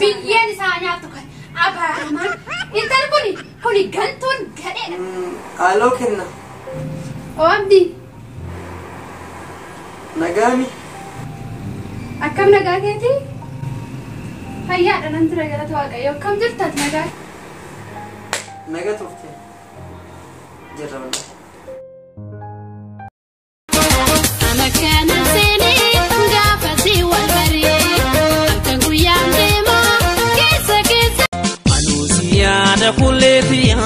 Biyyeen isaa nyaattu kan abaaramaan. Intalli kuni kuni gantuun gadheedha. Haaloo kenna. Oo Abdii. Nagaami. Akkam nagaa keetii? Fayyaadha nan tura galata Waaqayyo. Akkam jirta ati nagaa? Naga turte. Jirra wallahi. Kana seenee gaafa si wal baree halkan guyyaan deemaa keessa keessa. Anuusi yaada kulleetiya,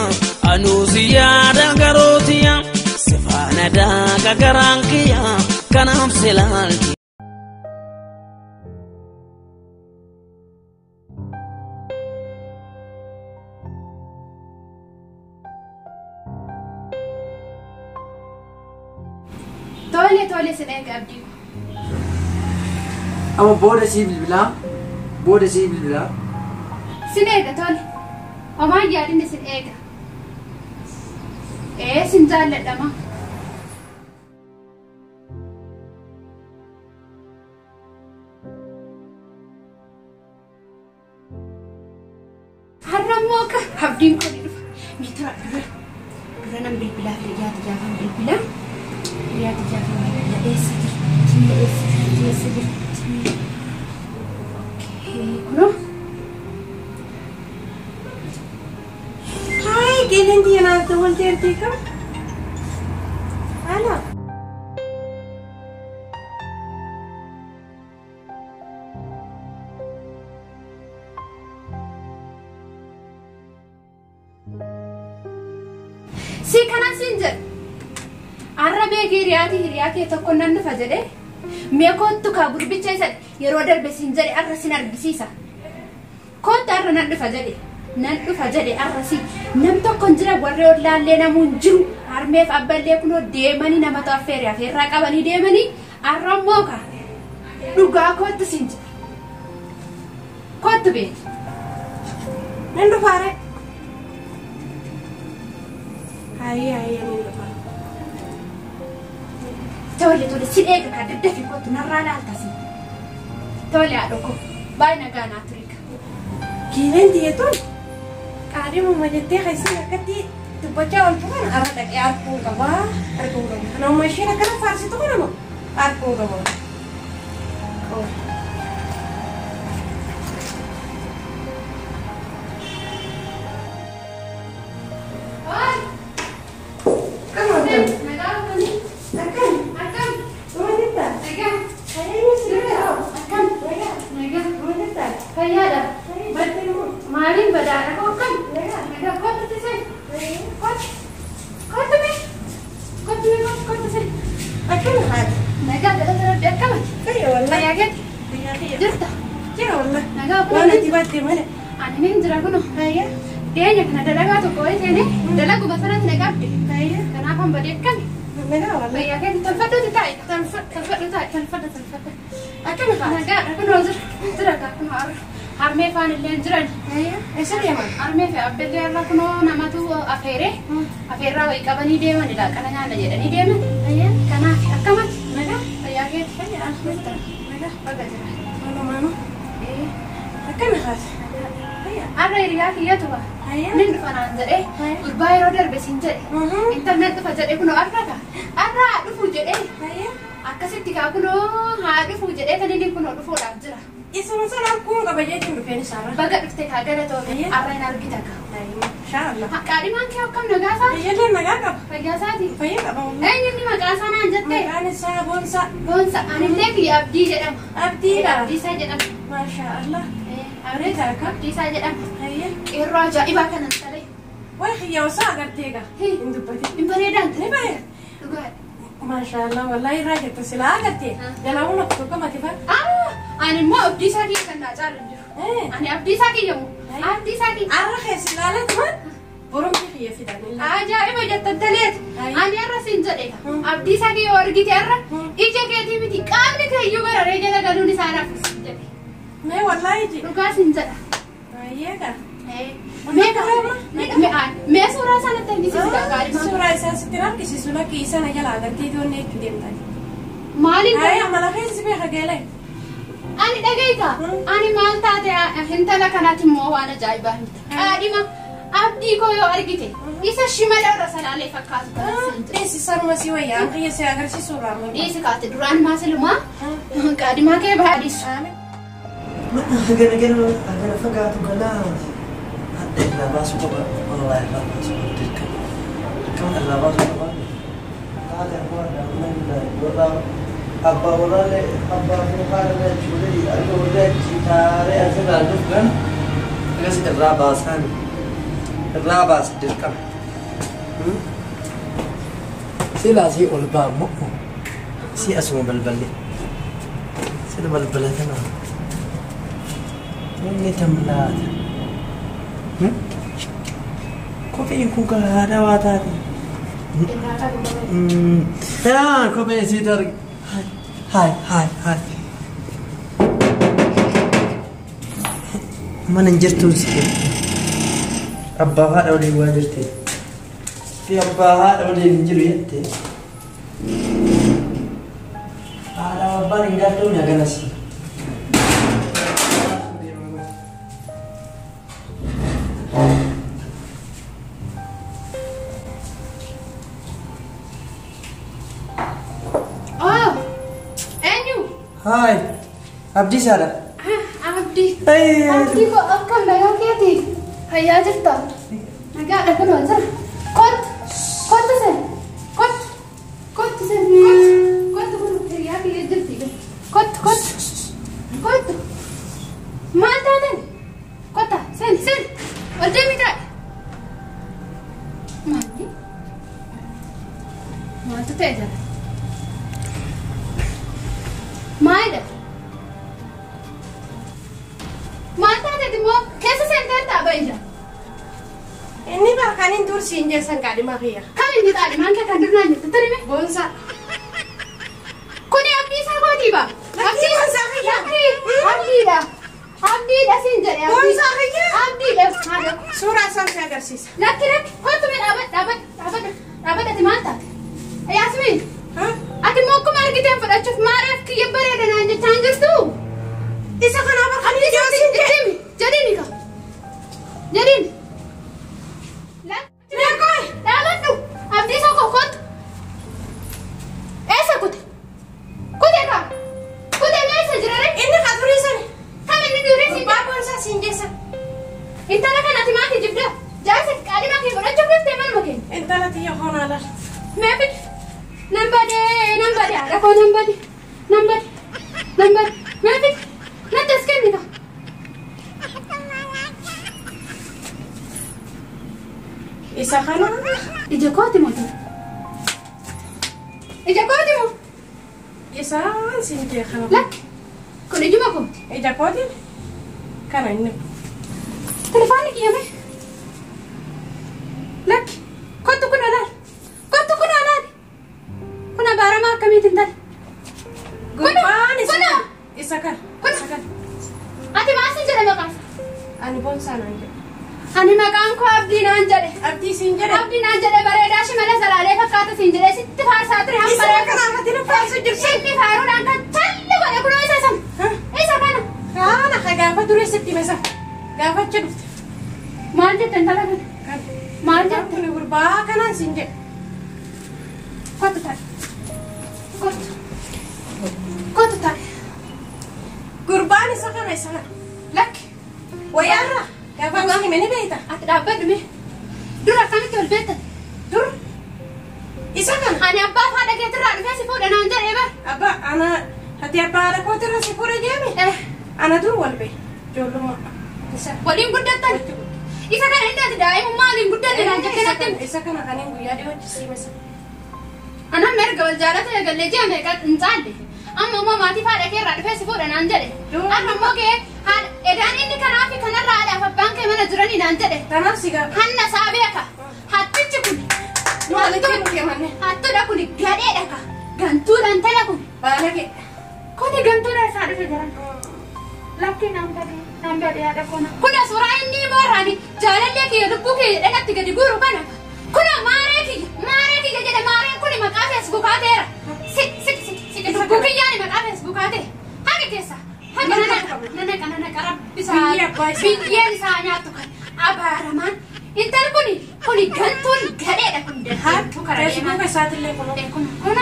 anuusi yaada garootiya, sifaana daaga garaan kiyya, kanaaf silaalti. Tole tole sin eega Abdii. Amma booda sii bilbilaa. Booda sii bilbilaa. Sin eega tole. Homaan yaadinni sin eega. Ee sin jaalladhama. Har'a immoo akka abdiin kun dhufa. Mee tura dura. Dura nan bilbilaa hiriyaa xiyyaafan bilbilaa. Hiriyaa xiyyaafan bilbilaa eessa jirti? Eessa jirti? Eessa jirti? Okay, kunoo. Hi, geeleen diinaa dawwalteertii kam? Haala. Si kanan siin jedhu. Arra beekii hiriyaatii hiriyaa kee tokko nan dhufa jedhee mee kottu kaa gurbicha isa yeroo darbe siin jedhe arra sin argisiisa. Kottu arra nan dhufa jedhe. Nan dhufa jedhe arra si nam tokko hin jira warri ollaallee namuu hin jiru harmeef abballee kunoo deemanii namatu affeere affeerraa qabanii deemanii arra immoo kaa dhugaa kottu siin jedhe. Kottu beeki. Nan dhufaare. Hayyee hayyee nan dhufa. Tole tole sin eega kaa daddafi kottu narraa laalta si. Tole haadha koo baay'ee nagaa naa ture kaa. Geeleen diyetuun qaadhimuma jettee keessan akkatti dubbachaa ooltu kana arra dhaqee arguun qaba arguun qaba. Kanuma isheen akkana faarsitu kana moo arguun qaba. Oi! Akkam ooltan? Nagaa ooltanii? Akkam? Akkam? Dhuma jirtaa? Nagaa. Hayyee sirrii Akkam? Nagaa. Nagaa. Dhuma jirtaa? Fayyaadha. Baddee moo? Maaliin badaadha koo akkam? Nagaa. Nagaa kottu tisee. Hayyee. Kottu. Kottu mee. Kottu mee kottu kottu see. Akkam haati? Nagaa galata rabbi akkamati? Fayya wallahi. Fayyaa keeti? Fayyaa kiyya. Jirta? Jira wallahi. Nagaa Waan kun ati baatte malee. Ani niin jira kunoo. Hayyee. Dhiyeenya kana dalagaa tokko wayii seenee dalaguma sanatti na qabde. Hayyee. Kanaaf han badee akkami? Nagaa wallahi. Fayyaa keeti tolfadhuuti taa'i. Tolfadhu taa'i tolfadhu tolfadhu. Akkam haati? Nagaadha kunoo jira. Jira kaa kunoo har'a. Harmee faan illee hin jiran. Hayyee. Eessa deeman? Harmee fi abbellee har'a kunoo namatu afeeree afeerraa wayii qabanii deeman laaqana nyaanna jedhanii deeman. Hayyee. Kanaaf akkamati? Nagaa. Fayyaa keeti. Fayyaa. Jirta. Nagaa. Baga jira. Malumaanu. Akkam haati? Fayyaa. Har'a hiriyaa kiyyatu ba. Hayyee. Nin dhufa naan jedhee gurbaa yeroo darbe siin jedhe. Intarneet dhufa jedhee kunoo har'a kaa. Har'a haa dhufu jedhee. Hayyee. Akkasitti kaa kunoo haa dhufu jedhee kan inni kunoo dhufuudhaaf jira. Isuma sana arguun qaba jechuun dhufeen isaarra. Baga dhufte kaa galatoome Hayyee. har'a hin argita kaa. Hayyee. Inshaallah. Qaadhimaan kee akkam nagaa isaa? Fayyadaan nagaa qaba. Fayyaa isaati? Fayyaa qaba wallahi. Eenyu inni maqaa isaa naan jettee? Maqaan isaa Boonsaa. Boonsa anillee kiyya Abdii jedhama. Abdiidha. Abdiisaa jedhama. Maashaa Allah. Bareedaa akka. Abdiisaa jedhama. Hayyee. Qeerroo ajaa'ibaa kanan talee. Way xiyya osoo agartee egaa. Hin dubbatin. Hin bareedaan Ni bareeda. Dhugaadha. Maashaa Allah wallahi irraa jettu silaa agartee. Jalaa hunda tokko mati fa'a. Ani immoo Abdiisaa kiyya kan naa caalu hin jiru. Ani Abdiisaa kiyya moo? Abdiisaa kiyya. Arra keessa ilaalatuma boromti kiyya fidan. Ajaa'iba jettan taleeti. Ani har'a siin jedhe. Abdiisaa kiyya yoo argite har'a ija keetii miti qaamni keeyyuu bararee jala galuun isaa naaf siin jedhe. Mee wallahi ji. Dhugaa siin jedha. Baay'ee gaa. Mee mee suuraa isaa natti argisiisi gaariidha. Suuraa isaa sitti argisiisu lakki isa na jala agartee ijoollee itti deemtan. Maaliin? Hayi amala keessa beeka geelee. Ani dhagaita. Ani maal taate intala kanaatti immoo waan ajaa'ibaa himta. Qaadhima abdii koo yoo argite isa shimala irra salaalee fakkaatu kana siin jedhe. Dhiisi sanuma si wayyaa an kiyya si agarsiisu irraa maal. Dhiisi kaate duraan maasilumaa qaadhimaa kee baadhisu. Mana hagana gana hagana fagaatu kanaa hadda irraa baasuu qaba. Wallahi irraa baasuu qaba dirqama. Dirqama irraa baasuu qaba. Haadha warra warra abbaa warraallee abbaa fi haadha jechuudha. Akka warri achi taaree asirraa dhufan akkas irraa baasaan irraa baasa dirqama. Silaa sii ol ba'a immoo si asuma balballi. Sila balbala kana. Inni tamlaata. Kopheen kun kan haadha waa taate. Yaa kophee isii darge. Haay haay haay. Mana hin jirtuun si abbaa haadha waliin waa jirte. Fi abbaa haadha waliin hin jiru jette. Haadha abbaan hin gaaddoon haganasi. Oh, eenyu? Haay Abdiisaadha. Abdii. Ayy. Abdii koo akkam nagaa keeti? Fayyaa jirta? Nagaadha kunoo jira. Kottu. Kottu sen. Kottu. Kottu sen. Kottu. Kottu kun hiriyaa kiyya jirti. Kottu kottu. Kottu. Maal taatan? Kotta sen sen. Ol deemi taa'i. Maalli? Maaltu ta'e jala? Maalidha? Maal taateeti immoo keessa seenteertaa ba'i jira. Inni barkaaniin dur siin jeessan qaadhimaa kiyya. Kam inni qaadhimaan kee kan durnaan jirtu turime? Boonsaa. Kuni abdii isaa kootii ba? Lakkii boonsaa kiyya. Abdiidha. Abdiidha siin jedhe abdii. Boonsaa kiyya. Abdiidha. Haadha. Suuraa isaan si agarsiisa. Lakki lakki kottu mee dhaabadhu dhaabadhu dhaabadhu dhaabadhu ati maal taate? Yaasmiin ati immoo akkuma argiteen fudhachuuf maaliif kiyya bareeda naan jechaa hin jirtu? Isa kanaa barkaaniin Abdii dur siin itti himi jedhiini ka jedhiini. Lakki dhaabadhu abdii isaa koo kottu. Eessa kute? Kute kaa? Kute mee eessa jira ree? Inni ka durii sani. Kam inni durii siin Gurbaa boonsaa siin jeessan. Intala kana ati maa kijibda? Jaarsa qaadhimaa kee godhachuuf dhuftee manuma keenya. Intala tiyya hoonaa laal. Mee fidi. Nan badee nan badee haadha koo nan badee nan badee nan badee mee fidi. Natti as kenni kaa. Isa kana. Ija kooti moo tun? Ija kooti moo? Isaan siin jee kana. Lakki. Kun ijuma kooti. Ija kootiin kana inni. Telefoonni kiyya mee? Lakki. Kottu kun alaal. Kottu kun alaal. Kun abaaramaa akkamiitiin tale? Gurbaan isa Kuna. kana. Isa kana. Kuna. Isa kana. Ati maal siin jedhe maqaan? Ani boonsaa naan jedhe. Ani maqaan koo Abdii naan jedhe. Abdii siin jedhe. Abdii naan jedhe bareedaa shimala salaalee fakkaata siin jedhe sitti faarsaa ture hamma Isa bareedaa. kana ati nu faarsu jirti. Inni faaruudhaan kan talli godhe kunoo isa sana. Isa kana. Kana ka gaafa durii sitti hime sana. Gaafa achi dhufte. Maal jette intala kana? Kana. Maal jette? Kuni gurbaa kanaan siin jedhe. Kottu taa'e. Kottu. Kottu taa'e. Gurbaan isa kana isa kana. Lakki. Wayyaarra. Gaafa ani hime ni beekta. Ati dhaabbadhu mee. Dura akkamitti wal beektan? Dur. Isa kana. Ani abbaa fi haadha keetirraa dhufee si fuudha naan jedhee bar. Abbaa ana ati abbaa haadha kootirra si fuudha jeeme. Ana dur wal beekna. Ijoollummaa. Isa. Waliin guddattan. Isa kana inni ati daa'imummaa waliin guddanne naan jettee natti himte. Isa kana kan inni guyyaa dhiyoo si hime sana. Anaan erga wal jaalata eegallee ji'a meeqa hin caalle. Amma immoo maatii fi haadha kee irraa dhufee si fuudha naan jedhe. Amma immoo kee haadha edaan inni kanaa fi kanarraa haadhaaf abbaan kee mana jiranii naan jedhe. Tanaaf si gaafa. Hanna isaa beeka. Hattichi kun. Maalitti nuti amanne? Hattuudha kun gadheedha ka. Gantuudha intala kun. Baala kee. Kuni gantuudha isaa dhufe jiran. Lakki naan badee naan badee haadha koo naan. Kuna suuraa inni moorraani jaalallee kiyya lubbuu kiyya jedhee natti gadi guuru kana. Kuna maaree kiyya maaree kiyya jedhe maareen kuni maqaa feesbuukaa ta'eera. Si si si si lubbuu kiyyaani maqaa feesbuukaa ta'e. Haqa keessa. Haqa isaa. Biyyeen isaa nyaattu kan abaaramaan. Intalli kuni kuni gantuun gadheedha kun dadhabtuu karaa deemaa. Feesbuuka isaatillee kunoo. Kun kun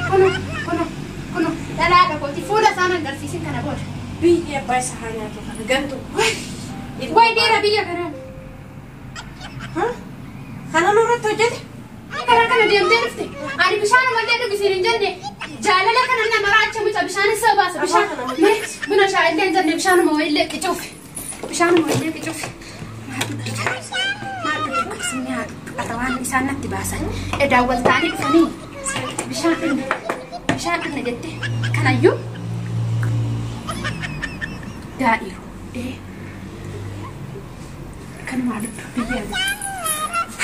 kun kun kun dhalaadha kooti fuula isaan agarsiisin kana booda. Biyyi abbaa isaa haa nyaatu kana gantu. Wayi dhiira biyya kanaa. Kana nurratti hojjete. Karaa kana deemtee dhufte. Ani bishaanumallee dhugisiin hin jenne. Jaalala kana nama raacha muca bishaan isa baasa. Bishaan buna shaayillee hin jenne bishaanuma wayillee qicuuf. Bishaanuma wayillee qicuuf. Maal dhugdi? Maal dhugdi? Akkasumni haa dhugdu. Ata waan isaan natti baasan. Edaa wal ta'anii dhufanii bishaan dhugna. Bishaan dhugna jette. Kanayyuu daadhiiru. Kanuma dhugdu biyya dhugdu.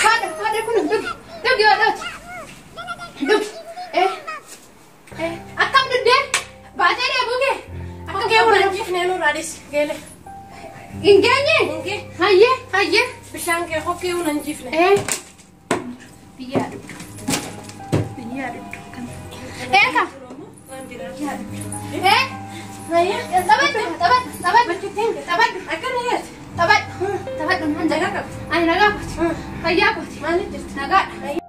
Haadha haadha kun dhugi dhugi haadhaati. Dhugi. Akkam dhuddee baatee deebuu kee. Akkam Kokkee buna hin nurraa dhis geele. Hin geenye? Hin Hayyee hayyee. Bishaan kee kokkee buna hin jifne. Biyya dhugdu. Biyya dhugdu. Eeka. Hayyee. Taphadhu taphadhu taphadhu. Taphadhu. Akkana yaati. Taphadhu. Taphadhu maal jedhaa qabdi? Ani nagaa kooti. Fayyaa kooti. Maaliif jirti? Nagaadha.